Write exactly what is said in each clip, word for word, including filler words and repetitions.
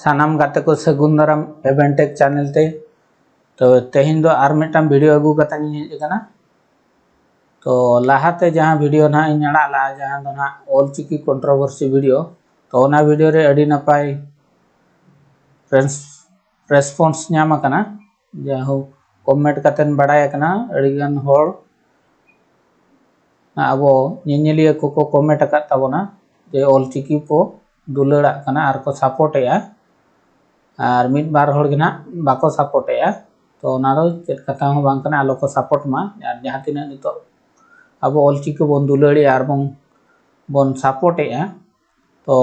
ᱥᱟᱱᱟᱢ ᱜᱟᱛᱮ ᱠᱚ ᱥᱟᱹᱜᱩᱱ ᱫᱟᱨᱟᱢ Eventech channel ᱛᱮ᱾ ᱛᱚ ᱛᱮᱦᱮᱧ ᱫᱚ ᱟᱨ ᱢᱤᱫᱴᱟᱝ video ᱟᱹᱜᱩ ᱠᱟᱛᱮ ᱤᱧ ᱦᱮᱡ ᱟᱠᱟᱱᱟ᱾ ᱛᱚ ᱞᱟᱦᱟᱛᱮ ᱡᱟᱦᱟᱸ video ᱱᱟᱦᱟᱜ ᱤᱧ ᱟᱲᱟᱜ ᱞᱟᱜᱼᱟ, ᱡᱟᱦᱟᱸ ᱫᱚ ᱱᱟᱦᱟᱜ ᱚᱞᱪᱤᱠᱤ controversy video, ᱛᱚ ᱚᱱᱟ video ᱨᱮ ᱟᱹᱰᱤ ᱱᱟᱯᱟᱭ ᱨᱮᱥ- response ᱧᱟᱢ ᱟᱠᱟᱱᱟ᱾ ᱡᱟᱭᱦᱳᱠ, comment ᱠᱟᱛᱮᱱ ᱵᱟᱲᱟᱭ ᱟᱠᱟᱱᱟ, ᱟᱹᱰᱤᱜᱟᱱ ᱦᱚᱲ ᱟᱵᱚ ᱧᱮᱧᱮᱞᱤᱭᱟᱹ ᱠᱚᱠᱚ comment ᱟᱠᱟᱫ ᱛᱟᱵᱚᱱᱟ ᱡᱮ ᱚᱞᱪᱤᱠᱤ ᱠᱚ ᱫᱩᱞᱟᱹᱲᱟᱜ ᱠᱟᱱᱟ ᱟᱨ ᱠᱚ support ᱮᱫᱼᱟ, ᱟᱨ ᱢᱤᱫ ᱵᱟᱨ ᱦᱚᱲ ᱜᱮ ᱱᱟᱦᱟᱜ ᱵᱟᱠᱚ support ᱮᱫᱼᱟ᱾ ᱛᱚ ᱚᱱᱟ ᱫᱚ ᱪᱮᱫ ᱠᱟᱛᱷᱟ ᱦᱚᱸ ᱵᱟᱝ ᱠᱟᱱᱟ, ᱟᱞᱚ ᱠᱚ support ᱢᱟ᱾ ᱟᱨ ᱡᱟᱦᱟᱸ ᱛᱤᱱᱟᱹᱜ ᱱᱤᱛᱚᱜ ᱟᱵᱚ ᱚᱞᱪᱤᱠᱤ ᱵᱚᱱ ᱫᱩᱞᱟᱹᱲᱮᱜᱼᱟ ᱟᱨ ᱵᱚᱱ ᱵᱚᱱ support ᱮᱫᱼᱟ, ᱛᱚ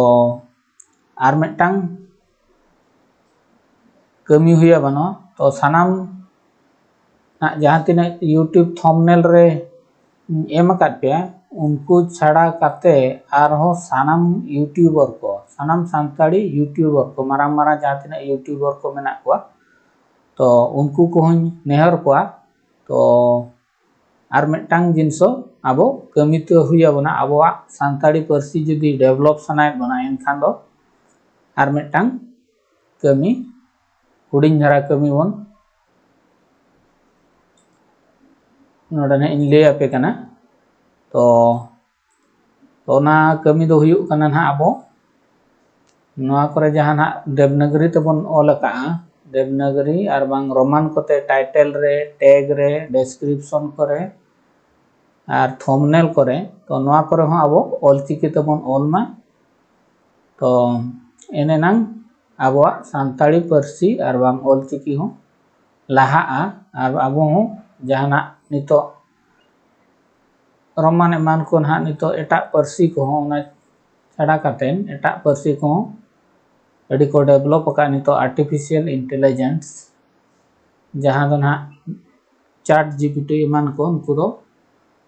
ᱟᱨ ᱢᱤᱫᱴᱟᱝ ᱠᱟᱹᱢᱤ ᱦᱩᱭ ᱟᱵᱚᱱᱟ᱾ ᱛᱚ ᱥᱟᱱᱟᱢ ᱱᱟᱜ ᱡᱟᱦᱟᱸ ᱛᱤᱱᱟᱹᱜ YouTube thumbnail ᱨᱮ ᱮᱢ ᱟᱠᱟᱫ ᱯᱮᱭᱟ, ᱩᱱᱠᱩ ᱪᱷᱟᱲᱟ ᱠᱟᱛᱮ ᱟᱨᱦᱚᱸ ᱥᱟᱱᱟᱢ YouTuber ᱠᱚ, ᱥᱟᱱᱟᱢ ᱥᱟᱱᱛᱟᱲᱤ YouTuber ᱠᱚ, ᱢᱟᱨᱟᱝ ᱢᱟᱨᱟᱝ ᱡᱟᱦᱟᱸ ᱛᱤᱱᱟᱹᱜ YouTuber ᱠᱚ ᱢᱮᱱᱟᱜ ᱠᱚᱣᱟ, ᱛᱚ ᱩᱱᱠᱩ ᱠᱚᱦᱚᱸᱧ ᱱᱮᱦᱚᱨ ᱠᱚᱣᱟ᱾ ᱛᱚ ᱟᱨ ᱢᱤᱫᱴᱟᱝ ᱡᱤᱱᱤᱥ ᱟᱵᱚ ᱠᱟᱹᱢᱤ ᱛᱮ ᱦᱩᱭ ᱟᱵᱚᱱᱟ᱾ ᱟᱵᱚᱣᱟᱜ ᱥᱟᱱᱛᱟᱲᱤ ᱯᱟᱹᱨᱥᱤ ᱡᱩᱫᱤ develop ᱥᱟᱱᱟᱭᱮᱫ ᱵᱚᱱᱟ, ᱮᱱᱠᱷᱟᱱ ᱫᱚ ᱟᱨ ᱢᱤᱫᱴᱟᱝ ᱠᱟᱹᱢᱤ, ᱦᱩᱰᱤᱧ ᱫᱷᱟᱨᱟ ᱠᱟᱹᱢᱤ ᱵᱚᱱ ᱱᱚᱰᱮ ᱱᱟᱦᱟᱜ ᱤᱧ ᱞᱟᱹᱭ ᱟᱯᱮ ᱠᱟᱱᱟ᱾ ᱛᱚ ᱛᱚ ᱚᱱᱟ ᱠᱟᱹᱢᱤ ᱫᱚ ᱦᱩᱭᱩᱜ ᱠᱟᱱᱟ ᱱᱟᱦᱟᱜ ᱟᱵᱚ ᱱᱚᱣᱟ ᱠᱚᱨᱮ ᱡᱟᱦᱟᱸ ᱱᱟᱦᱟᱜ ᱫᱮᱵᱽᱱᱟᱜᱽᱨᱤ ᱛᱮᱵᱚᱱ ᱚᱞ ᱟᱠᱟᱜᱼᱟ, ᱫᱮᱵᱽᱱᱟᱜᱽᱨᱤ ᱟᱨ ᱵᱟᱝ ᱨᱳᱢᱟᱱ ᱠᱚᱛᱮ title ᱨᱮ, tag ᱨᱮ, description ᱠᱚᱨᱮ ᱟᱨ thumbnail ᱠᱚᱨᱮ, ᱛᱚ ᱱᱚᱣᱟ ᱠᱚᱨᱮ ᱦᱚᱸ ᱟᱵᱚ ᱚᱞᱪᱤᱠᱤ ᱛᱮᱵᱚᱱ ᱚᱞ ᱢᱟ᱾ ᱛᱚ ᱮᱱᱮᱱᱟᱝ ᱟᱵᱚᱣᱟᱜ ᱥᱟᱱᱛᱟᱲᱤ ᱯᱟᱹᱨᱥᱤ ᱟᱨ ᱵᱟᱝ ᱚᱞᱪᱤᱠᱤ ᱦᱚᱸ ᱞᱟᱦᱟᱜᱼᱟ ᱟᱨ ᱟᱵᱚ ᱦᱚᱸ ᱡᱟᱦᱟᱱᱟᱜ ᱱᱤᱛᱚᱜ ᱨᱳᱢᱟᱱ ᱮᱢᱟᱱ ᱠᱚ ᱱᱟᱦᱟᱜ ᱱᱤᱛᱚᱜ ᱮᱴᱟᱜ ᱯᱟᱹᱨᱥᱤ ᱠᱚᱦᱚᱸ, ᱚᱱᱟ ᱪᱷᱟᱰᱟ ᱠᱟᱛᱮᱫ ᱮᱴᱟᱜ ᱯᱟᱹᱨᱥᱤ ᱠᱚᱦᱚᱸ ᱟᱹᱰᱤ ᱠᱚ develop ᱟᱠᱟᱫ ᱱᱤᱛᱚᱜ artificial intelligence, ᱡᱟᱦᱟᱸ ᱫᱚ ᱱᱟᱦᱟᱜ ChatGPT ᱮᱢᱟᱱ ᱠᱚ, ᱩᱱᱠᱩ ᱫᱚ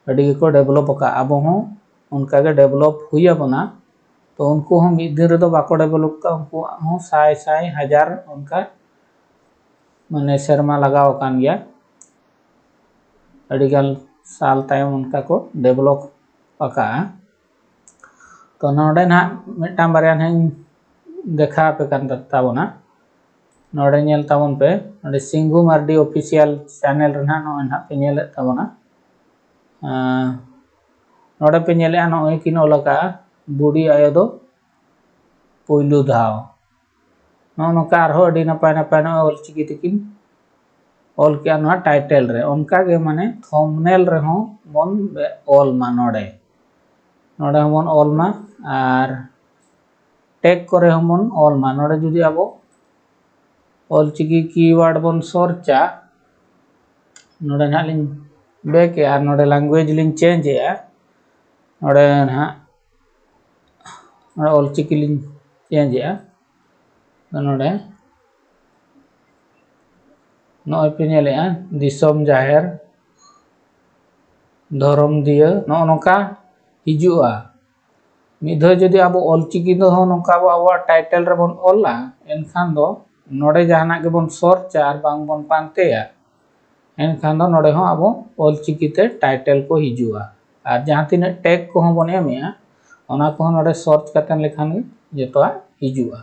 ᱟᱹᱰᱤ ᱜᱮᱠᱚ develop ᱟᱠᱟᱫ᱾ ᱟᱵᱚ ᱦᱚᱸ ᱚᱱᱠᱟ ᱜᱮ develop ᱦᱩᱭ ᱟᱵᱚᱱᱟ᱾ ᱛᱚ ᱩᱱᱠᱩ ᱦᱚᱸ ᱢᱤᱫ ᱫᱤᱱ ᱨᱮᱫᱚ ᱵᱟᱠᱚ develop ᱟᱠᱟᱫ, ᱩᱱᱠᱩᱣᱟᱜ ᱦᱚᱸ ᱥᱟᱭ ᱥᱟᱭ ᱦᱟᱡᱟᱨ ᱚᱱᱠᱟ ᱢᱟᱱᱮ ᱥᱮᱨᱢᱟ ᱞᱟᱜᱟᱣ ᱟᱠᱟᱱ ᱜᱮᱭᱟ᱾ ᱟᱹᱰᱤᱜᱟᱱ ᱥᱟᱞ ᱛᱟᱭᱚᱢ ᱚᱱᱠᱟ ᱠᱚ develop ᱟᱠᱟᱜᱼᱟ᱾ ᱛᱚ ᱱᱚᱰᱮ ᱱᱟᱦᱟᱜ ᱢᱤᱫᱴᱟᱝ ᱵᱟᱨᱭᱟ ᱱᱟᱦᱟᱜ ᱤᱧ ᱫᱮᱠᱷᱟᱣ ᱟᱯᱮ ᱠᱟᱱ ᱛᱟᱵᱚᱱᱟ᱾ ᱱᱚᱰᱮ ᱧᱮᱞ ᱛᱟᱵᱚᱱ ᱯᱮ, ᱱᱚᱰᱮ ᱥᱤᱝᱜᱩ ᱢᱟᱨᱰᱤ ᱚᱯᱷᱤᱥᱤᱭᱟᱞ ᱪᱮᱱᱮᱞ ᱨᱮ ᱱᱟᱦᱟᱜ ᱱᱚᱜᱼᱚᱭ ᱱᱟᱦᱟᱜ ᱯᱮ ᱧᱮᱞᱮᱫ ᱛᱟᱵᱚᱱᱟ᱾ ᱟᱸ, ᱱᱚᱰᱮ ᱯᱮ ᱧᱮᱞᱮᱫᱼᱟ, ᱱᱚᱜᱼᱚᱭ ᱠᱤᱱ ᱚᱞ ᱟᱠᱟᱫᱼᱟ, ᱵᱩᱰᱷᱤ ᱟᱭᱳ ᱫᱚ ᱯᱩᱭᱞᱩ ᱫᱷᱟᱣ᱾ ᱱᱚᱜᱼᱚ ᱱᱚᱝᱠᱟ ᱟᱨᱦᱚᱸ ᱟᱹᱰᱤ ᱱᱟᱯᱟᱭ ᱱᱟᱯᱟᱭ ᱱᱚᱜᱼᱚᱭ ᱚᱞᱪᱤᱠᱤ ᱛᱮᱠᱤᱱ ᱚᱞ ᱠᱮᱜᱼᱟ ᱱᱚᱣᱟ ᱴᱟᱭᱴᱮᱞ ᱨᱮ᱾ ᱚᱱᱠᱟ ᱜᱮ ᱢᱟᱱᱮ ᱛᱷᱚᱢᱵᱱᱮᱞ ᱨᱮᱦᱚᱸ ᱵᱚᱱ ᱚᱞ ᱢᱟ ᱱᱚᱰᱮ᱾ ᱱᱚᱰᱮ ᱦᱚᱸᱵᱚᱱ ᱚᱞ ᱢᱟ ᱟᱨ ᱴᱮᱜᱽ ᱠᱚᱨᱮ ᱦᱚᱸᱵᱚᱱ ᱚᱞ ᱢᱟ᱾ ᱱᱚᱰᱮ ᱡᱩᱫᱤ ᱟᱵᱚ ᱚᱞᱪᱤᱠᱤ ᱠᱤᱣᱟᱨᱰ ᱵᱚᱱ ᱥᱚᱨᱪᱟ, ᱱᱚᱰᱮ ᱱᱟᱦᱟᱜ ᱞᱤᱧ ᱵᱮᱠ ᱮᱜᱼᱟ ᱟᱨ ᱱᱚᱰᱮ ᱞᱮᱝᱜᱩᱭᱮᱡᱽ ᱞᱤᱧ ᱪᱮᱧᱡᱽ ᱮᱜᱼᱟ᱾ ᱱᱚᱰᱮ ᱱᱟᱦᱟᱜ ᱱᱚᱰᱮ ᱚᱞᱪᱤᱠᱤ ᱞᱤᱧ ᱪᱮᱧᱡᱽ ᱮᱜᱼᱟ᱾ ᱱᱚᱰᱮ ᱱᱚᱜᱼᱚᱭ ᱯᱮ ᱧᱮᱞᱮᱜᱼᱟ, ᱫᱤᱥᱚᱢ ᱡᱟᱦᱮᱨ, ᱫᱷᱚᱨᱚᱢ ᱫᱤᱭᱟᱹ, ᱱᱚᱜᱼᱚ ᱱᱚᱝᱠᱟ ᱦᱤᱡᱩᱜᱼᱟ᱾ ᱢᱤᱫ ᱫᱷᱟᱣ ᱡᱩᱫᱤ ᱟᱵᱚ ᱚᱞᱪᱤᱠᱤ ᱫᱚ ᱱᱚᱝᱠᱟ ᱟᱵᱚ ᱟᱵᱚᱣᱟᱜ ᱴᱟᱭᱴᱮᱞ ᱨᱮᱵᱚᱱ ᱚᱞᱟ, ᱮᱱᱠᱷᱟᱱ ᱫᱚ ᱱᱚᱰᱮ ᱡᱟᱦᱟᱱᱟᱜ ᱜᱮᱵᱚᱱ ᱥᱚᱨᱪᱟ ᱟᱨ ᱵᱟᱝ ᱵᱚᱱ ᱯᱟᱱᱛᱮᱭᱟ, ᱮᱱᱠᱷᱟᱱ ᱫᱚ ᱱᱚᱰᱮ ᱦᱚᱸ ᱟᱵᱚ ᱚᱞᱪᱤᱠᱤ ᱛᱮ ᱴᱟᱭᱴᱮᱞ ᱠᱚ ᱦᱤᱡᱩᱜᱼᱟ᱾ ᱟᱨ ᱡᱟᱦᱟᱸ ᱛᱤᱱᱟᱹᱜ ᱴᱮᱜᱽ ᱠᱚᱦᱚᱸ ᱵᱚᱱ ᱮᱢᱮᱜᱼᱟ, ᱚᱱᱟ ᱠᱚᱦᱚᱸ ᱱᱚᱰᱮ ᱥᱚᱨᱪ ᱠᱟᱛᱮ ᱞᱮᱠᱷᱟᱱ ᱜᱮ ᱡᱚᱛᱚᱣᱟᱜ ᱦᱤᱡᱩᱜᱼᱟ᱾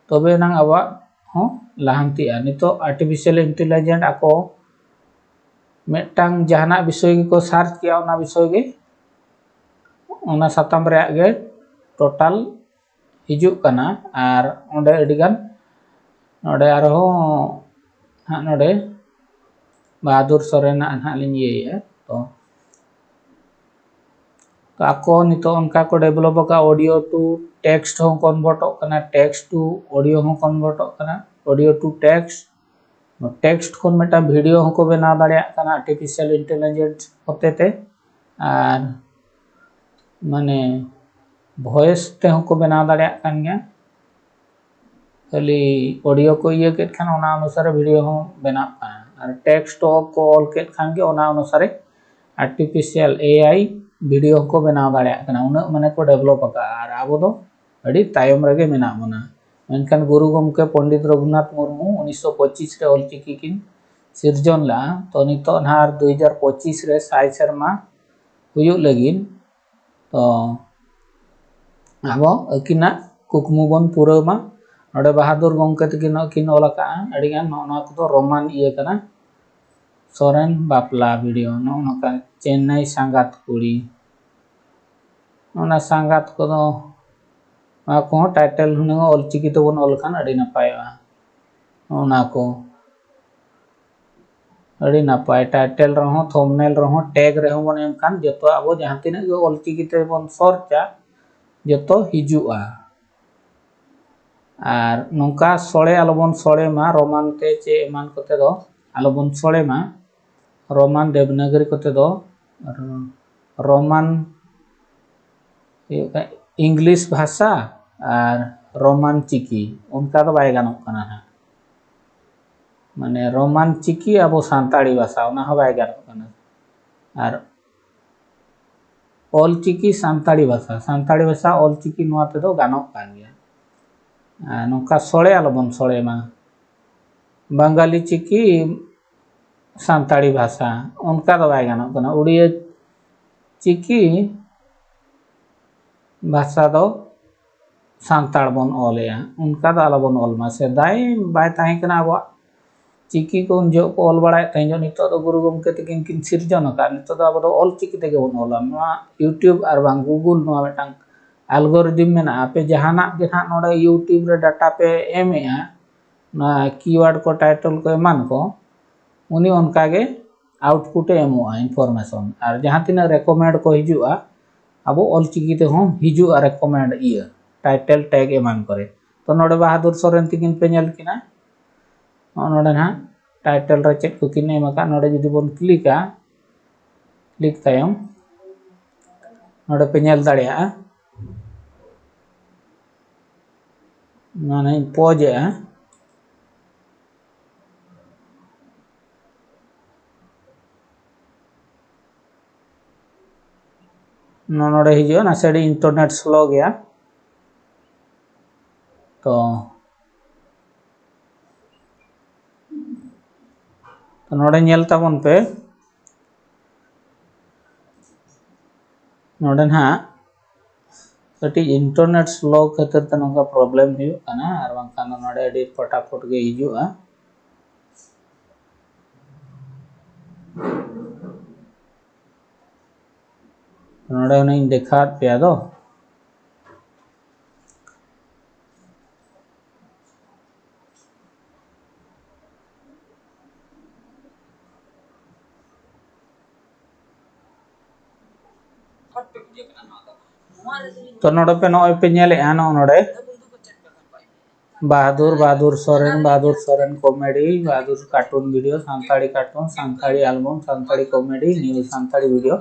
ᱛᱚᱵᱮ ᱮᱱᱟᱝ ᱟᱵᱚᱣᱟᱜ ᱦᱚᱸ ᱞᱟᱦᱟᱱᱛᱤᱜᱼᱟ᱾ ᱱᱤᱛᱚᱜ ᱟᱨᱴᱤᱯᱷᱤᱥᱤᱭᱟᱞ ᱤᱱᱴᱮᱞᱤᱡᱮᱱᱴ ᱟᱠᱚ ᱢᱤᱫᱴᱟᱝ ᱡᱟᱦᱟᱱᱟᱜ ᱵᱤᱥᱚᱭ ᱜᱮᱠᱚ ᱥᱟᱨᱪ ᱠᱮᱜᱼᱟ, ᱚᱱᱟ ᱵᱤᱥᱚᱭ ᱜᱮ, ᱚᱱᱟ ᱥᱟᱛᱟᱢ ᱨᱮᱭᱟᱜ ᱜᱮ ᱴᱳᱴᱟᱞ ᱦᱤᱡᱩᱜ ᱠᱟᱱᱟ᱾ ᱟᱨ ᱚᱸᱰᱮ ᱟᱹᱰᱤᱜᱟᱱ, ᱱᱚᱰᱮ ᱟᱨᱦᱚᱸ ᱦᱟᱸᱜ ᱱᱚᱰᱮ ᱵᱟᱦᱟᱫᱩᱨ ᱥᱚᱨᱮᱱᱟᱜ ᱱᱟᱦᱟᱜ ᱞᱤᱧ ᱤᱭᱟᱹᱭᱮᱜᱼᱟ᱾ ᱛᱚ ᱛᱚ ᱟᱠᱚ ᱱᱤᱛᱚᱜ ᱚᱱᱠᱟ ᱠᱚ ᱰᱮᱵᱷᱞᱚᱯ ᱟᱠᱟᱫ, audio to text ᱦᱚᱸ ᱠᱚᱱᱵᱷᱟᱨᱴᱚᱜ ᱠᱟᱱᱟ, text to audio ᱦᱚᱸ ᱠᱚᱱᱵᱷᱟᱨᱴᱚᱜ ᱠᱟᱱᱟ, audio to text, text ᱠᱷᱚᱱ ᱢᱤᱫᱴᱟᱝ ᱵᱷᱤᱰᱤᱭᱳ ᱦᱚᱸᱠᱚ ᱵᱮᱱᱟᱣ ᱫᱟᱲᱮᱭᱟᱜ ᱠᱟᱱᱟ ᱟᱨᱴᱤᱯᱷᱤᱥᱤᱭᱟᱞ ᱤᱱᱴᱮᱞᱤᱡᱮᱱᱥ ᱦᱚᱛᱮ ᱛᱮ᱾ ᱟᱨ ᱢᱟᱱᱮ ᱵᱷᱚᱭᱮᱥ ᱛᱮᱦᱚᱸ ᱠᱚ ᱵᱮᱱᱟᱣ ᱫᱟᱲᱮᱭᱟᱜ ᱠᱟᱱ ᱜᱮᱭᱟ᱾ ᱠᱷᱟᱹᱞᱤ ᱚᱰᱤᱭᱳ ᱠᱚ ᱤᱭᱟᱹ ᱠᱮᱫ ᱠᱷᱟᱱ ᱚᱱᱟ ᱚᱱᱩᱥᱟᱨᱮ ᱵᱷᱤᱰᱤᱭᱳ ᱦᱚᱸ ᱵᱮᱱᱟᱜ ᱠᱟᱱᱟ, ᱟᱨ ᱴᱮᱠᱥᱴ ᱠᱚ ᱚᱞ ᱠᱮᱫ ᱠᱷᱟᱱ ᱜᱮ ᱚᱱᱟ ᱚᱱᱩᱥᱟᱨᱮ ᱟᱨᱴᱤᱯᱷᱤᱥᱤᱭᱟᱞ ᱮ ᱟᱭ ᱵᱷᱤᱰᱤᱭᱳ ᱦᱚᱸᱠᱚ ᱵᱮᱱᱟᱣ ᱫᱟᱲᱮᱭᱟᱜ ᱠᱟᱱᱟ᱾ ᱩᱱᱟᱹᱜ ᱢᱟᱱᱮ ᱠᱚ ᱰᱮᱵᱷᱞᱚᱯ ᱟᱠᱟᱫᱼᱟ, ᱟᱨ ᱟᱵᱚ ᱫᱚ ᱟᱹᱰᱤ ᱛᱟᱭᱚᱢ ᱨᱮᱜᱮ ᱢᱮᱱᱟᱜ ᱵᱚᱱᱟ᱾ ᱢᱮᱱᱠᱷᱟᱱ ᱜᱩᱨᱩ ᱜᱚᱢᱠᱮ ᱯᱚᱱᱰᱤᱛ ᱨᱚᱜᱷᱩᱱᱟᱛᱷ ᱢᱩᱨᱢᱩ ᱩᱱᱤᱥᱥᱚ ᱯᱚᱸᱪᱤᱥ ᱨᱮ ᱚᱞᱪᱤᱠᱤ ᱠᱤᱱ ᱥᱤᱨᱡᱚᱱ ᱞᱮᱫᱼᱟ᱾ ᱛᱚ ᱱᱤᱛᱚᱜ ᱱᱟᱦᱟᱜ ᱫᱩ ᱦᱟᱡᱟᱨ ᱯᱚᱸᱪᱤᱥ ᱨᱮ ᱥᱟᱭ ᱥᱮᱨᱢᱟ ᱦᱩᱭᱩᱜ ᱞᱟᱹᱜᱤᱫ᱾ ᱛᱚ ᱟᱵᱚ ᱟᱹᱠᱤᱱᱟᱜ ᱠᱩᱠᱢᱩ ᱵᱚᱱ ᱯᱩᱨᱟᱹᱣ ᱢᱟ᱾ ᱱᱚᱰᱮ ᱵᱟᱦᱟᱫᱩᱨ ᱜᱚᱢᱠᱮ ᱛᱟᱹᱠᱤᱱ ᱱᱚᱜᱼᱚᱭ ᱠᱤᱱ ᱚᱞ ᱟᱠᱟᱫᱼᱟ ᱟᱹᱰᱤᱜᱟᱱ᱾ ᱱᱚᱜᱼᱚ ᱱᱚᱣᱟ ᱠᱚᱫᱚ ᱨᱳᱢᱟᱱ ᱤᱭᱟᱹ ᱠᱟᱱᱟ, ᱥᱚᱨᱮᱱ ᱵᱟᱯᱞᱟ ᱵᱷᱤᱰᱤᱭᱳ᱾ ᱱᱚᱜᱼᱚ ᱱᱚᱝᱠᱟ ᱪᱮᱱᱱᱟᱭ ᱥᱟᱸᱜᱟᱛ ᱠᱩᱲᱤ, ᱚᱱᱟ ᱥᱟᱸᱜᱟᱛ ᱠᱚᱫᱚ, ᱱᱚᱣᱟ ᱠᱚᱦᱚᱸ ᱴᱟᱭᱴᱮᱞ ᱦᱩᱱᱟᱹᱝ ᱚᱞᱪᱤᱠᱤ ᱛᱮᱵᱚᱱ ᱚᱞ ᱠᱷᱟᱱ ᱟᱹᱰᱤ ᱱᱟᱯᱟᱭᱚᱜᱼᱟ᱾ ᱚᱱᱟ ᱠᱚ ᱟᱹᱰᱤ ᱱᱟᱯᱟᱭ᱾ ᱴᱟᱭᱴᱮᱞ ᱨᱮᱦᱚᱸ, ᱛᱷᱚᱢᱵᱱᱮᱞ ᱨᱮᱦᱚᱸ, ᱴᱮᱜᱽ ᱨᱮᱦᱚᱸ ᱵᱚᱱ ᱮᱢ ᱠᱷᱟᱱ ᱡᱚᱛᱚ ᱟᱵᱚ ᱡᱟᱦᱟᱸ ᱛᱤᱱᱟᱹᱜ ᱜᱮ ᱚᱞᱪᱤᱠᱤ ᱛᱮᱵᱚᱱ ᱥᱚᱨᱪᱟ, ᱡᱚᱛᱚ ᱦᱤᱡᱩᱜᱼᱟ᱾ ᱟᱨ ᱱᱚᱝᱠᱟ ᱥᱚᱲᱮ ᱟᱞᱚᱵᱚᱱ ᱥᱚᱲᱮ ᱢᱟ, ᱨᱳᱢᱟᱱ ᱛᱮ ᱪᱮ ᱮᱢᱟᱱ ᱠᱚᱛᱮ ᱫᱚ ᱟᱞᱚᱵᱚᱱ ᱥᱚᱲᱮ ᱢᱟ᱾ ᱨᱳᱢᱟᱱ ᱫᱮᱵᱽᱱᱟᱜᱚᱨᱤ ᱠᱚᱛᱮ ᱫᱚ ᱨᱳᱢᱟᱱ ᱦᱩᱭᱩᱜ ᱠᱟᱱᱟ ᱤᱝᱞᱤᱥ ᱵᱷᱟᱥᱟ ᱟᱨ ᱨᱳᱢᱟᱱ ᱪᱤᱠᱤ, ᱚᱱᱠᱟ ᱫᱚ ᱵᱟᱭ ᱜᱟᱱᱚᱜ ᱠᱟᱱᱟ ᱦᱟᱸᱜ᱾ ᱢᱟᱱᱮ ᱨᱳᱢᱟᱱ ᱪᱤᱠᱤ ᱟᱵᱚ ᱥᱟᱱᱛᱟᱲᱤ ᱵᱷᱟᱥᱟ, ᱚᱱᱟ ᱦᱚᱸ ᱵᱟᱭ ᱜᱟᱱᱚᱜ ᱠᱟᱱᱟ᱾ ᱟᱨ ᱚᱞ ᱪᱤᱠᱤ ᱥᱟᱱᱛᱟᱲᱤ ᱵᱷᱟᱥᱟ, ᱥᱟᱱᱛᱟᱲᱤ ᱵᱷᱟᱥᱟ ᱚᱞ ᱪᱤᱠᱤ, ᱱᱚᱣᱟ ᱛᱮᱫᱚ ᱜᱟᱱᱚᱜ ᱠᱟᱱ ᱜᱮᱭᱟ᱾ ᱟᱨ ᱱᱚᱝᱠᱟ ᱥᱚᱲᱮ ᱟᱞᱚᱵᱚᱱ ᱥᱚᱲᱮ ᱢᱟ᱾ ᱵᱟᱝᱜᱟᱞᱤ ᱪᱤᱠᱤ ᱥᱟᱱᱛᱟᱲᱤ ᱵᱷᱟᱥᱟ, ᱚᱱᱠᱟ ᱫᱚ ᱵᱟᱭ ᱜᱟᱱᱚᱜ ᱠᱟᱱᱟ᱾ ᱩᱲᱤᱭᱟᱹ ᱪᱤᱠᱤ ᱵᱷᱟᱥᱟ ᱫᱚ ᱥᱟᱱᱛᱟᱲ ᱵᱚᱱ ᱚᱞᱮᱜᱼᱟ, ᱚᱱᱠᱟ ᱫᱚ ᱟᱞᱚᱵᱚᱱ ᱚᱞ ᱢᱟ᱾ ᱥᱮᱫᱟᱭ ᱵᱟᱭ ᱛᱟᱦᱮᱸ ᱠᱟᱱᱟ ᱟᱵᱚᱣᱟᱜ ᱪᱤᱠᱤ ᱠᱚ, ᱩᱱ ᱡᱚᱦᱚᱜ ᱠᱚ ᱚᱞ ᱵᱟᱲᱟᱭᱮᱫ ᱛᱟᱦᱮᱸ ᱡᱚᱜ᱾ ᱱᱤᱛᱚᱜ ᱫᱚ ᱜᱩᱨᱩ ᱜᱚᱢᱠᱮ ᱛᱟᱹᱠᱤᱱ ᱠᱤᱱ ᱥᱤᱨᱡᱚᱱ ᱟᱠᱟᱫ, ᱱᱤᱛᱚᱜ ᱫᱚ ᱟᱵᱚ ᱫᱚ ᱚᱞ ᱪᱤᱠᱤ ᱛᱮᱜᱮ ᱵᱚᱱ ᱚᱞᱟ᱾ ᱱᱚᱣᱟ YouTube ᱟᱨ ᱵᱟᱝ Google ᱱᱚᱣᱟ ᱢᱤᱫᱴᱟᱝ ᱟᱞᱜᱚᱨᱤᱫᱤᱢ ᱢᱮᱱᱟᱜᱼᱟ᱾ ᱟᱯᱮ ᱡᱟᱦᱟᱱᱟᱜ ᱜᱮ ᱱᱟᱦᱟᱜ ᱱᱚᱰᱮ YouTube ᱨᱮ ᱰᱟᱴᱟ ᱯᱮ ᱮᱢᱮᱜᱼᱟ, ᱱᱚᱣᱟ ᱠᱤᱣᱟᱨᱰ ᱠᱚ, ᱴᱟᱭᱴᱚᱞ ᱠᱚ, ᱮᱢᱟᱱ ᱠᱚ, ᱩᱱᱤ ᱚᱱᱠᱟᱜᱮ ᱟᱣᱩᱴᱯᱩᱴ ᱮ ᱮᱢᱚᱜᱼᱟ, ᱤᱱᱯᱷᱚᱨᱢᱮᱥᱚᱱ᱾ ᱟᱨ ᱡᱟᱦᱟᱸ ᱛᱤᱱᱟᱹᱜ ᱨᱮᱠᱚᱢᱮᱱᱰ ᱠᱚ ᱦᱤᱡᱩᱜᱼᱟ, ᱟᱵᱚ ᱚᱞ ᱪᱤᱠᱤ ᱛᱮᱦᱚᱸ ᱦᱤᱡᱩᱜᱼᱟ ᱨᱮᱠᱚᱢᱮᱱᱰ ᱤᱭᱟᱹ, ᱴᱟᱭᱴᱮᱞ, ᱴᱮᱜᱽ ᱮᱢᱟᱱ ᱠᱚᱨᱮ᱾ ᱛᱚ ᱱᱚᱰᱮ ᱵᱟᱦᱟᱫᱩᱨ ᱥᱚᱨᱮᱱ ᱛᱤᱠᱤᱱ ᱯᱮ ᱧᱮᱞ ᱠᱤᱱᱟ᱾ ᱱᱚᱜᱼᱚ ᱱᱚᱰᱮ ᱱᱟᱦᱟᱜ ᱴᱟᱭᱴᱮᱞ ᱨᱮ ᱪᱮᱫ ᱠᱚ ᱠᱤᱱ ᱮᱢ ᱟᱠᱟᱫ, ᱱᱚᱰᱮ ᱡᱩᱫᱤ ᱵᱚᱱ ᱠᱞᱤᱠᱟ, ᱠᱞᱤᱠ ᱛᱟᱭᱚᱢ ᱱᱚᱰᱮ ᱯᱮ ᱧᱮᱞ ᱫᱟᱲᱮᱭᱟᱜᱼᱟ᱾ ᱱᱚᱣᱟ ᱱᱟᱦᱟᱜ ᱤᱧ ᱯᱚᱡᱽ ᱮᱜᱼᱟ᱾ ᱱᱚᱣᱟ ᱱᱚᱰᱮ ᱦᱤᱡᱩᱜᱼᱟ, ᱱᱟᱥᱮ ᱟᱹᱰᱤ ᱤᱱᱴᱟᱨᱱᱮᱴ ᱥᱞᱳ ᱜᱮᱭᱟ᱾ ᱛᱚ, ᱛᱚ ᱱᱚᱰᱮ ᱧᱮᱞ ᱛᱟᱵᱚᱱ ᱯᱮ, ᱱᱚᱰᱮ ᱱᱟᱦᱟᱜ ᱠᱟᱹᱴᱤᱡ internet slow ᱠᱷᱟᱹᱛᱤᱨ ᱛᱮ ᱱᱚᱝᱠᱟ problem ᱦᱩᱭᱩᱜ ᱠᱟᱱᱟ, ᱟᱨ ᱵᱟᱝᱠᱷᱟᱱ ᱫᱚ ᱱᱚᱰᱮ ᱟᱹᱰᱤ ᱯᱷᱚᱴᱟᱯᱷᱚᱴ ᱜᱮ ᱦᱤᱡᱩᱜᱼᱟ᱾ ᱱᱚᱰᱮ ᱚᱱᱮᱧ ᱫᱮᱠᱷᱟᱣᱟᱫ ᱯᱮᱭᱟ ᱫᱚ᱾ ᱛᱚ ᱱᱚᱰᱮ ᱯᱮ ᱱᱚᱜᱼᱚᱭ ᱯᱮ ᱧᱮᱞᱮᱫᱼᱟ, ᱱᱚᱜᱼᱚ ᱱᱚᱰᱮ ᱵᱟᱦᱟᱫᱩᱨ, ᱵᱟᱦᱟᱫᱩᱨ ᱥᱚᱨᱮᱱ, ᱵᱟᱦᱟᱫᱩᱨ ᱥᱚᱨᱮᱱ comedy, ᱵᱟᱦᱟᱫᱩᱨ cartoon video, Santali cartoon, Santali album, Santali comedy, new Santali video,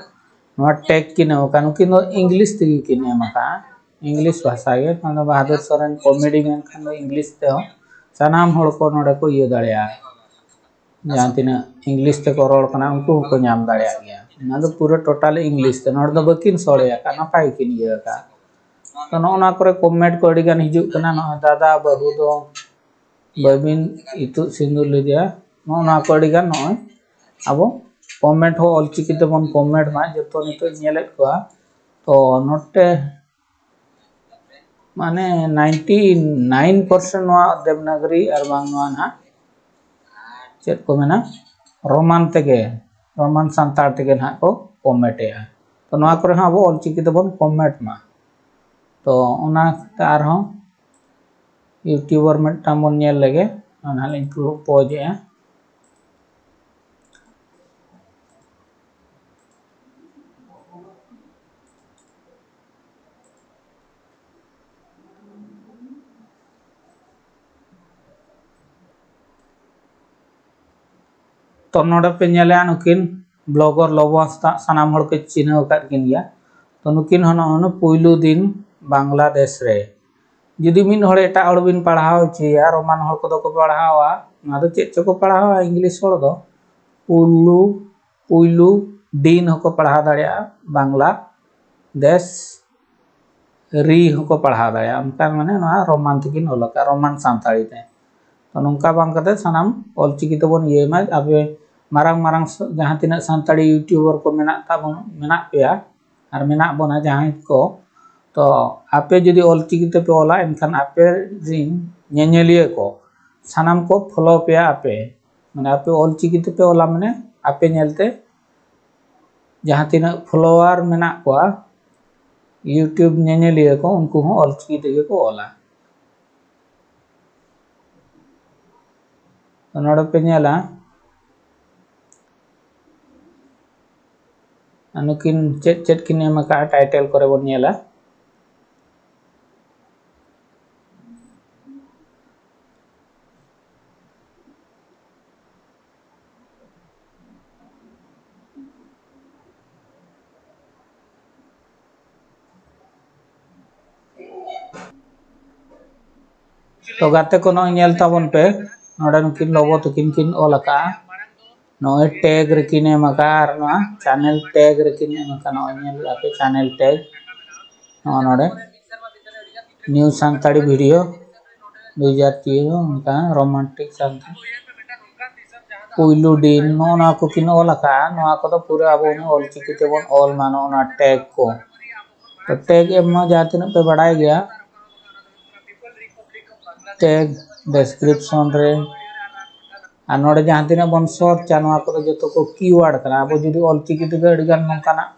ᱱᱚᱣᱟ tag ᱠᱤᱱ ᱮᱢ ᱟᱠᱟᱫᱼᱟ᱾ ᱱᱩᱠᱤᱱ ᱫᱚ English ᱛᱮᱜᱮ ᱠᱤᱱ ᱮᱢ ᱟᱠᱟᱫᱼᱟ, English ᱵᱷᱟᱥᱟ ᱜᱮ᱾ ᱱᱚᱣᱟ ᱫᱚ ᱵᱟᱦᱟᱫᱩᱨ ᱥᱚᱨᱮᱱ comedy ᱢᱮᱱᱠᱷᱟᱱ ᱫᱚ English ᱛᱮᱦᱚᱸ ᱥᱟᱱᱟᱢ ᱦᱚᱲ ᱠᱚ ᱱᱚᱰᱮ ᱠᱚ ᱤᱭᱟᱹ ᱫᱟᱲᱮᱭᱟᱜᱼᱟ᱾ ᱡᱟᱦᱟᱸ ᱛᱤᱱᱟᱹᱜ English ᱛᱮᱠᱚ ᱨᱚᱲ ᱠᱟᱱᱟ, ᱩᱱᱠᱩ ᱦᱚᱸᱠᱚ ᱧᱟᱢ ᱫᱟᱲᱮᱭᱟᱜ ᱜᱮᱭᱟ᱾ ᱚᱱᱟ ᱫᱚ ᱯᱩᱨᱟᱹ total English ᱛᱮ, ᱱᱚᱰᱮ ᱫᱚ ᱵᱟᱹᱠᱤᱱ ᱥᱚᱲᱮ ᱟᱠᱟᱫ, ᱱᱟᱯᱟᱭ ᱜᱮᱠᱤᱱ ᱤᱭᱟᱹ ᱟᱠᱟᱫ᱾ ᱛᱚ ᱱᱚᱜᱼᱚ ᱱᱚᱣᱟ ᱠᱚᱨᱮ comment ᱠᱚ ᱟᱹᱰᱤ ᱜᱟᱱ ᱦᱤᱡᱩᱜ ᱠᱟᱱᱟ, ᱱᱚᱜᱼᱚᱭ ᱫᱟᱫᱟ ᱵᱟᱹᱦᱩ ᱫᱚ ᱵᱟᱹᱵᱤᱱ ᱤᱛᱩᱫ ᱥᱤᱸᱫᱩᱨ ᱞᱮᱫᱮᱭᱟ, ᱱᱚᱜᱼᱚ ᱱᱚᱣᱟ ᱠᱚ ᱟᱹᱰᱤ ᱜᱟᱱ ᱱᱚᱜᱼᱚᱭ ᱟᱵᱚ comment ᱦᱚᱸ ᱚᱞᱪᱤᱠᱤ ᱛᱮᱵᱚᱱ comment ᱢᱟ, ᱡᱚᱛᱚ ᱱᱤᱛᱚᱜ ᱧᱮᱞᱮᱫ ᱠᱚᱣᱟ᱾ ᱛᱚ ᱱᱚᱛᱮ ᱢᱟᱱᱮ ninety nine percent ᱱᱚᱣᱟ ᱫᱮᱵᱽᱱᱟᱜᱽᱨᱤ ᱟᱨ ᱵᱟᱝ ᱱᱚᱣᱟ ᱱᱟᱦᱟᱜ ᱪᱮᱫ ᱠᱚ ᱢᱮᱱᱟ, Roman ᱛᱮᱜᱮ, Roman ᱥᱟᱱᱛᱟᱲ ᱛᱮᱜᱮ ᱱᱟᱦᱟᱜ ᱠᱚ comment ᱮᱜᱼᱟ᱾ ᱛᱚ ᱱᱚᱣᱟ ᱠᱚᱨᱮ ᱦᱚᱸ ᱟᱵᱚ ᱚᱞᱪᱤᱠᱤ ᱛᱮᱵᱚᱱ comment ᱢᱟ᱾ ᱛᱚ ᱚᱱᱟ ᱠᱟᱛᱮ ᱟᱨᱦᱚᱸ YouTuber ᱢᱤᱫᱴᱟᱝ ᱵᱚᱱ ᱧᱮᱞ ᱞᱮᱜᱮ, ᱚᱱᱟ ᱱᱟᱦᱟᱜ ᱞᱤᱧ pause ᱮᱜᱼᱟ᱾ ᱛᱚ ᱱᱚᱰᱮ ᱯᱮ ᱧᱮᱞᱮᱜᱼᱟ ᱱᱩᱠᱤᱱ blogger ᱞᱚᱵᱚ ᱦᱟᱸᱥᱫᱟ, ᱥᱟᱱᱟᱢ ᱦᱚᱲ ᱯᱮ ᱪᱤᱱᱦᱟᱹᱣ ᱟᱠᱟᱫ ᱠᱤᱱ ᱜᱮᱭᱟ᱾ ᱛᱚ ᱱᱩᱠᱤᱱ ᱦᱚᱸ ᱱᱚᱜᱼᱚᱭ ᱯᱩᱭᱞᱩ ᱫᱤᱱ ᱵᱟᱝᱞᱟᱫᱮᱥ ᱨᱮ᱾ ᱡᱩᱫᱤ ᱢᱤᱫ ᱦᱚᱲ ᱮᱴᱟᱜ ᱦᱚᱲ ᱵᱤᱱ ᱯᱟᱲᱦᱟᱣ ᱦᱚᱪᱚᱭᱮᱭᱟ, Roman ᱦᱚᱲ ᱠᱚᱫᱚ ᱠᱚ ᱯᱟᱲᱦᱟᱣᱟ, ᱚᱱᱟ ᱫᱚ ᱪᱮᱫ ᱪᱚᱠᱚ ᱯᱟᱲᱦᱟᱣᱟ English ᱦᱚᱲ ᱫᱚ, ᱯᱩᱭᱞᱩ, ᱯᱩᱭᱞᱩ ᱫᱤᱱ ᱦᱚᱸᱠᱚ ᱯᱟᱲᱦᱟᱣ ᱫᱟᱲᱮᱭᱟᱜᱼᱟ, ᱵᱟᱝᱞᱟ ᱫᱮᱥ ᱨᱤ ᱦᱚᱸᱠᱚ ᱯᱟᱲᱦᱟᱣ ᱫᱟᱲᱮᱭᱟᱜᱼᱟ᱾ ᱚᱱᱠᱟ ᱢᱟᱱᱮ ᱱᱚᱣᱟ Roman ᱛᱮᱠᱤᱱ ᱚᱞ ᱟᱠᱟᱫᱼᱟ, Roman ᱥᱟᱱᱛᱟᱲᱤ ᱛᱮ᱾ ᱛᱚ ᱱᱚᱝᱠᱟ ᱵᱟᱝ ᱠᱟᱛᱮ ᱥᱟᱱᱟᱢ ᱚᱞᱪᱤᱠᱤ ᱛᱮᱵᱚᱱ ᱤᱭᱟᱹᱭ ᱢᱟ᱾ ᱟᱵᱚ ᱢᱟᱨᱟᱝ ᱢᱟᱨᱟᱝ ᱡᱟᱦᱟᱸ ᱛᱤᱱᱟᱹᱜ ᱥᱟᱱᱛᱟᱲᱤ YouTuber ᱠᱚ ᱢᱮᱱᱟᱜ ᱛᱟᱵᱚᱱ, ᱢᱮᱱᱟᱜ ᱯᱮᱭᱟ ᱟᱨ ᱢᱮᱱᱟᱜ ᱵᱚᱱᱟ ᱡᱟᱦᱟᱸᱭ ᱠᱚ, ᱛᱚ ᱟᱯᱮ ᱡᱩᱫᱤ ᱚᱞᱪᱤᱠᱤ ᱛᱮᱯᱮ ᱚᱞᱟ, ᱮᱱᱠᱷᱟᱱ ᱟᱯᱮ ᱨᱤᱱ ᱧᱮᱧᱮᱞᱤᱭᱟᱹ ᱠᱚ ᱥᱟᱱᱟᱢ ᱠᱚ ᱯᱷᱚᱞᱳ ᱯᱮᱭᱟ ᱟᱯᱮ᱾ ᱢᱟᱱᱮ ᱟᱯᱮ ᱚᱞᱪᱤᱠᱤ ᱛᱮᱯᱮ ᱚᱞᱟ, ᱢᱟᱱᱮ ᱟᱯᱮ ᱧᱮᱞᱛᱮ ᱡᱟᱦᱟᱸ ᱛᱤᱱᱟᱹᱜ ᱯᱷᱚᱞᱳᱣᱟᱨ ᱢᱮᱱᱟᱜ ᱠᱚᱣᱟ, YouTube ᱧᱮᱧᱮᱞᱤᱭᱟᱹ ᱠᱚ, ᱩᱱᱠᱩ ᱦᱚᱸ ᱚᱞᱪᱤᱠᱤ ᱛᱮᱜᱮ ᱠᱚ ᱚᱞᱟ᱾ ᱛᱚ ᱱᱚᱰᱮ ᱯᱮ ᱧᱮᱞᱟ, ᱱᱩᱠᱤᱱ ᱪᱮᱫ ᱪᱮᱫ ᱠᱤᱱ ᱮᱢ ᱟᱠᱟᱫᱼᱟ, ᱴᱟᱭᱴᱮᱞ ᱠᱚᱨᱮ ᱵᱚᱱ ᱧᱮᱞᱟ᱾ ᱛᱚ ᱜᱟᱛᱮ ᱠᱚ, ᱱᱚᱜᱼᱚᱭ ᱧᱮᱞ ᱛᱟᱵᱚᱱ ᱯᱮ, ᱱᱚᱰᱮ ᱱᱩᱠᱤᱱ ᱞᱚᱵᱚ ᱛᱟᱹᱠᱤᱱ ᱠᱤᱱ ᱚᱞ ᱟᱠᱟᱫᱼᱟ᱾ ᱱᱚᱜᱼᱚᱭ ᱴᱮᱜᱽ ᱨᱮᱠᱤᱱ ᱮᱢ ᱟᱠᱟᱫᱼᱟ, ᱟᱨ ᱱᱚᱣᱟ ᱪᱮᱱᱮᱞ ᱴᱮᱜᱽ ᱨᱮᱠᱤᱱ ᱮᱢ ᱟᱠᱟᱫᱼᱟ᱾ ᱱᱚᱜᱼᱚᱭ ᱧᱮᱞ ᱮᱫᱟ ᱯᱮ, ᱪᱮᱱᱮᱞ ᱴᱮᱜᱽ ᱱᱚᱜᱼᱚ ᱱᱚᱰᱮ, ᱱᱤᱭᱩ ᱥᱟᱱᱛᱟᱲᱤ ᱵᱷᱤᱰᱤᱭᱳ ᱫᱩ ᱦᱟᱡᱟᱨ ᱛᱮᱭᱤᱥ, ᱚᱱᱠᱟ ᱨᱳᱢᱟᱱᱴᱤᱠ ᱥᱟᱱᱛᱟᱲ ᱯᱩᱭᱞᱩ ᱫᱤᱱ, ᱱᱚᱜᱼᱚ ᱱᱚᱣᱟ ᱠᱚᱠᱤᱱ ᱚᱞ ᱟᱠᱟᱫᱼᱟ᱾ ᱱᱚᱣᱟ ᱠᱚᱫᱚ ᱯᱩᱨᱟᱹ ᱟᱵᱚ ᱚᱞᱪᱤᱠᱤ ᱛᱮᱵᱚᱱ ᱚᱞ ᱢᱟ, ᱱᱚᱜᱼᱚ ᱱᱚᱣᱟ ᱴᱮᱜᱽ ᱠᱚ᱾ ᱛᱚ ᱴᱮᱜᱽ ᱮᱢ ᱢᱟ ᱡᱟᱦᱟᱸ ᱛᱤᱱᱟᱹᱜ ᱯᱮ ᱵᱟᱲᱟᱭ ᱜᱮᱭᱟ, ᱴᱮᱜᱽ ᱰᱮᱥᱠᱨᱤᱯᱥᱚᱱ ᱨᱮ, ᱟᱨ ᱱᱚᱰᱮ ᱡᱟᱦᱟᱸ ᱛᱤᱱᱟᱹᱜ ᱵᱚᱱ ᱥᱟᱨᱪᱟ, ᱱᱚᱣᱟ ᱠᱚᱫᱚ ᱡᱚᱛᱚ ᱠᱚ ᱠᱤᱣᱟᱨᱰ ᱠᱟᱱᱟ᱾ ᱟᱵᱚ ᱡᱩᱫᱤ ᱚᱞᱪᱤᱠᱤ ᱛᱮᱜᱮ ᱟᱹᱰᱤᱜᱟᱱ ᱱᱚᱝᱠᱟᱱᱟᱜ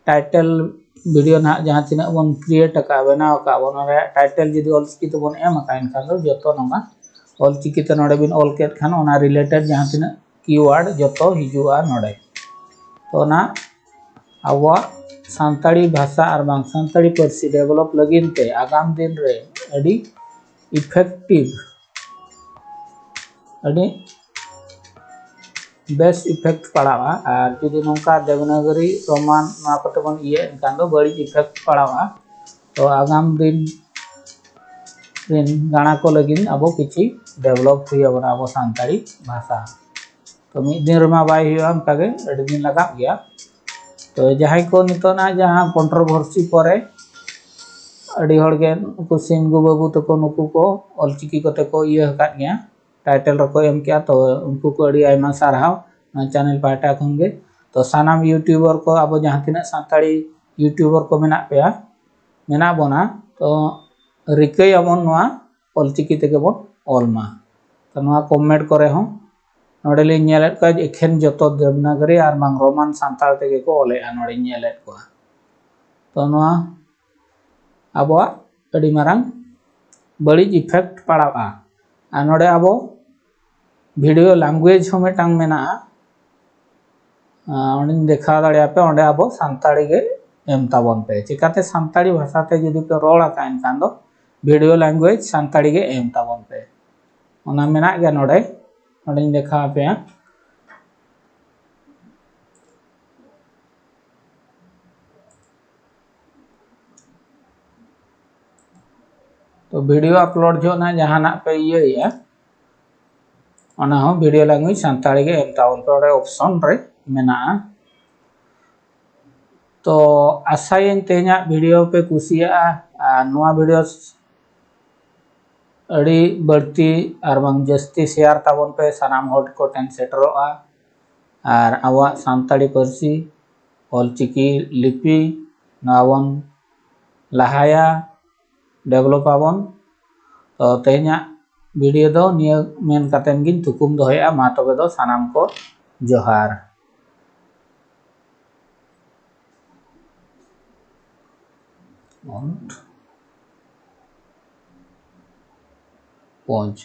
ᱴᱟᱭᱴᱮᱞ ᱵᱷᱤᱰᱤᱭᱳ ᱱᱟᱦᱟᱜ ᱡᱟᱦᱟᱸ ᱛᱤᱱᱟᱹᱜ ᱵᱚᱱ ᱠᱨᱤᱭᱮᱴ ᱟᱠᱟᱫᱼᱟ, ᱵᱮᱱᱟᱣ ᱟᱠᱟᱫᱼᱟ ᱵᱚᱱ, ᱚᱱᱟ ᱨᱮᱭᱟᱜ ᱴᱟᱭᱴᱮᱞ ᱡᱩᱫᱤ ᱚᱞᱪᱤᱠᱤ ᱛᱮᱵᱚᱱ ᱮᱢ ᱟᱠᱟᱫᱼᱟ, ᱮᱱᱠᱷᱟᱱ ᱫᱚ ᱡᱚᱛᱚ ᱱᱚᱝᱠᱟ ᱚᱞᱪᱤᱠᱤ ᱛᱮ ᱱᱚᱰᱮ ᱵᱤᱱ ᱚᱞ ᱠᱮᱫ ᱠᱷᱟᱱ ᱚᱱᱟ ᱨᱤᱞᱮᱴᱮᱰ ᱡᱟᱦᱟᱸ ᱛᱤᱱᱟᱹᱜ ᱠᱤᱣᱟᱨᱰ ᱡᱚᱛᱚ ᱦᱤᱡᱩᱜᱼᱟ ᱱᱚᱰᱮ᱾ ᱛᱚ ᱚᱱᱟ ᱟᱵᱚᱣᱟᱜ ᱥᱟᱱᱛᱟᱲᱤ ᱵᱷᱟᱥᱟ ᱟᱨ ᱵᱟᱝ ᱥᱟᱱᱛᱟᱲᱤ ᱯᱟᱹᱨᱥᱤ ᱰᱮᱵᱷᱞᱚᱯ ᱞᱟᱹᱜᱤᱫ ᱛᱮ ᱟᱜᱟᱢ ᱫᱤᱱ ᱨᱮ ᱟᱹᱰᱤ ᱤᱯᱷᱮᱠᱴᱤᱵᱷ, ᱟᱹᱰᱤ ᱵᱮᱥ ᱤᱯᱷᱮᱠᱴ ᱯᱟᱲᱟᱜᱼᱟ᱾ ᱟᱨ ᱡᱩᱫᱤ ᱱᱚᱝᱠᱟ ᱫᱮᱵᱽᱱᱟᱜᱚᱨᱤ, ᱨᱳᱢᱟᱱ ᱱᱚᱣᱟ ᱠᱚᱛᱮ ᱵᱚᱱ ᱤᱭᱟᱹ, ᱮᱱᱠᱷᱟᱱ ᱫᱚ ᱵᱟᱹᱲᱤᱡ ᱤᱯᱷᱮᱠᱴ ᱯᱟᱲᱟᱜᱼᱟ᱾ ᱛᱚ ᱟᱜᱟᱢ ᱫᱤᱱ ᱨᱤᱱ ᱜᱟᱬᱟ ᱠᱚ ᱞᱟᱹᱜᱤᱫ ᱟᱵᱚ ᱠᱤᱪᱷᱤ ᱰᱮᱵᱷᱞᱚᱯ ᱦᱩᱭ ᱟᱵᱚᱱᱟ ᱟᱵᱚ ᱥᱟᱱᱛᱟᱲᱤ ᱵᱷᱟᱥᱟ᱾ ᱛᱚ ᱢᱤᱫ ᱫᱤᱱ ᱨᱮᱢᱟ ᱵᱟᱭ ᱦᱩᱭᱩᱜᱼᱟ, ᱚᱱᱠᱟᱜᱮ ᱟᱹᱰᱤ ᱫᱤᱱ ᱞᱟᱜᱟᱜ ᱜᱮᱭᱟ᱾ ᱛᱚ ᱡᱟᱦᱟᱸᱭ ᱠᱚ ᱱᱤᱛᱚᱜ ᱱᱟᱜ ᱡᱟᱦᱟᱸ ᱠᱚᱱᱴᱨᱳᱵᱷᱟᱨᱥᱤ ᱯᱚᱨᱮ ᱟᱹᱰᱤ ᱦᱚᱲᱜᱮ ᱱᱩᱠᱩ ᱥᱤᱝᱜᱩ ᱵᱟᱹᱵᱩ ᱛᱟᱠᱚ, ᱱᱩᱠᱩ ᱠᱚ ᱚᱞᱪᱤᱠᱤ ᱠᱚᱛᱮ ᱠᱚ ᱤᱭᱟᱹ ᱟᱠᱟᱫ ᱜᱮᱭᱟ, ᱴᱟᱭᱴᱮᱞ ᱨᱮᱠᱚ ᱮᱢ ᱠᱮᱜᱼᱟ᱾ ᱛᱚ ᱩᱱᱠᱩ ᱠᱚ ᱟᱹᱰᱤ ᱟᱭᱢᱟ ᱥᱟᱨᱦᱟᱣ ᱱᱚᱣᱟ ᱪᱮᱱᱮᱞ ᱯᱟᱦᱴᱟ ᱠᱷᱚᱱ ᱜᱮ᱾ ᱛᱚ ᱥᱟᱱᱟᱢ ᱤᱭᱩᱴᱩᱵᱟᱨ ᱠᱚ, ᱟᱵᱚ ᱡᱟᱦᱟᱸ ᱛᱤᱱᱟᱹᱜ ᱥᱟᱱᱛᱟᱲᱤ ᱤᱭᱩᱴᱩᱵᱟᱨ ᱠᱚ ᱢᱮᱱᱟᱜ ᱯᱮᱭᱟ, ᱢᱮᱱᱟᱜ ᱵᱚᱱᱟ, ᱛᱚ ᱨᱤᱠᱟᱹᱭᱟᱵᱚᱱ ᱱᱚᱣᱟ ᱚᱞᱪᱤᱠᱤ ᱛᱮᱜᱮ ᱵᱚᱱ ᱚᱞ ᱢᱟ᱾ ᱛᱚ ᱱᱚᱣᱟ ᱠᱚᱢᱮᱱᱴ ᱠᱚᱨᱮ ᱦᱚᱸ ᱱᱚᱰᱮ ᱞᱤᱧ ᱧᱮᱞᱮᱫ ᱠᱚᱣᱟ ᱮᱠᱷᱮᱱ ᱡᱚᱛᱚ ᱫᱮᱵᱽᱱᱟᱜᱚᱨᱤ ᱟᱨ ᱵᱟᱝ ᱨᱳᱢᱟᱱ ᱥᱟᱱᱛᱟᱲ ᱛᱮᱜᱮ ᱠᱚ ᱚᱞᱮᱜᱼᱟ, ᱱᱚᱰᱮᱧ ᱧᱮᱞᱮᱫ ᱠᱚᱣᱟ᱾ ᱛᱚ ᱱᱚᱣᱟ ᱟᱵᱚᱣᱟᱜ ᱟᱹᱰᱤ ᱢᱟᱨᱟᱝ ᱵᱟᱹᱲᱤᱡ ᱤᱯᱷᱮᱠᱴ ᱯᱟᱲᱟᱜᱼᱟ᱾ ᱟᱨ ᱱᱚᱰᱮ ᱟᱵᱚ ᱵᱷᱤᱰᱤᱭᱳ ᱞᱮᱝᱜᱩᱭᱮᱡᱽ ᱦᱚᱸ ᱢᱤᱫᱴᱟᱝ ᱢᱮᱱᱟᱜᱼᱟ, ᱚᱸᱰᱮᱧ ᱫᱮᱠᱷᱟᱣ ᱫᱟᱲᱮᱭᱟᱯᱮ᱾ ᱚᱸᱰᱮ ᱟᱵᱚ ᱥᱟᱱᱛᱟᱲᱤ ᱜᱮ ᱮᱢ ᱛᱟᱵᱚᱱ ᱯᱮ᱾ ᱪᱤᱠᱟᱹᱛᱮ ᱥᱟᱱᱛᱟᱲᱤ ᱵᱷᱟᱥᱟᱛᱮ ᱡᱩᱫᱤ ᱯᱮ ᱨᱚᱲ ᱟᱠᱟᱫ, ᱮᱱᱠᱷᱟᱱ ᱫᱚ ᱵᱷᱤᱰᱤᱭᱳ ᱞᱮᱝᱜᱩᱭᱮᱡᱽ ᱥᱟᱱᱛᱟᱲᱤ ᱜᱮ ᱮᱢ ᱛᱟᱵᱚᱱ ᱯᱮ᱾ ᱚᱱᱟ ᱢᱮᱱᱟᱜ ᱜᱮᱭᱟ ᱱᱚᱰᱮ, ᱱᱚᱰᱮᱧ ᱫᱮᱠᱷᱟᱣ ᱟᱯᱮᱭᱟ᱾ ᱛᱚ ᱵᱷᱤᱰᱤᱭᱳ ᱟᱯᱞᱳᱰ ᱡᱚᱦᱚᱜ ᱱᱟᱜ ᱡᱟᱦᱟᱱᱟᱜ ᱯᱮ ᱤᱭᱟᱹᱭᱮᱜᱼᱟ, ᱚᱱᱟ ᱦᱚᱸ ᱵᱷᱤᱰᱤᱭᱳ ᱞᱮᱝᱜᱩᱭᱮᱡᱽ ᱥᱟᱱᱛᱟᱲᱤ ᱜᱮ ᱮᱢ ᱛᱟᱵᱚᱱ ᱯᱮ, ᱚᱸᱰᱮ ᱚᱯᱥᱚᱱ ᱨᱮ ᱢᱮᱱᱟᱜᱼᱟ᱾ ᱛᱚ ᱟᱥᱟᱭᱟᱹᱧ ᱛᱮᱦᱮᱧᱟᱜ ᱵᱷᱤᱰᱤᱭᱳ ᱯᱮ ᱠᱩᱥᱤᱭᱟᱜᱼᱟ, ᱟᱨ ᱱᱚᱣᱟ ᱵᱷᱤᱰᱤᱭᱳ ᱟᱹᱰᱤ ᱵᱟᱹᱲᱛᱤ ᱟᱨ ᱵᱟᱝ ᱡᱟᱹᱥᱛᱤ ᱥᱮᱭᱟᱨ ᱛᱟᱵᱚᱱ ᱯᱮ, ᱥᱟᱱᱟᱢ ᱦᱚᱲ ᱠᱚ ᱴᱷᱮᱱ ᱥᱮᱴᱮᱨᱚᱜᱼᱟ᱾ ᱟᱨ ᱟᱵᱚᱣᱟᱜ ᱥᱟᱱᱛᱟᱲᱤ ᱯᱟᱹᱨᱥᱤ, ᱚᱞᱪᱤᱠᱤ ᱞᱤᱯᱤ, ᱱᱚᱣᱟ ᱵᱚᱱ ᱞᱟᱦᱟᱭᱟ, ᱰᱮᱵᱷᱞᱚᱯ ᱟᱵᱚᱱ᱾ ᱛᱚ ᱛᱮᱦᱮᱧᱟᱜ ᱵᱷᱤᱰᱤᱭᱳ ᱫᱚ ᱱᱤᱭᱟᱹ ᱢᱮᱱ ᱠᱟᱛᱮᱱ ᱜᱤᱧ ᱛᱷᱩᱠᱩᱢ ᱫᱚᱦᱚᱭᱮᱫᱼᱟ᱾ ᱢᱟ ᱛᱚᱵᱮ ᱫᱚ ᱥᱟᱱᱟᱢ ᱠᱚ ᱡᱚᱦᱟᱨ᱾ ᱚᱱᱴ ᱯᱚᱸᱪ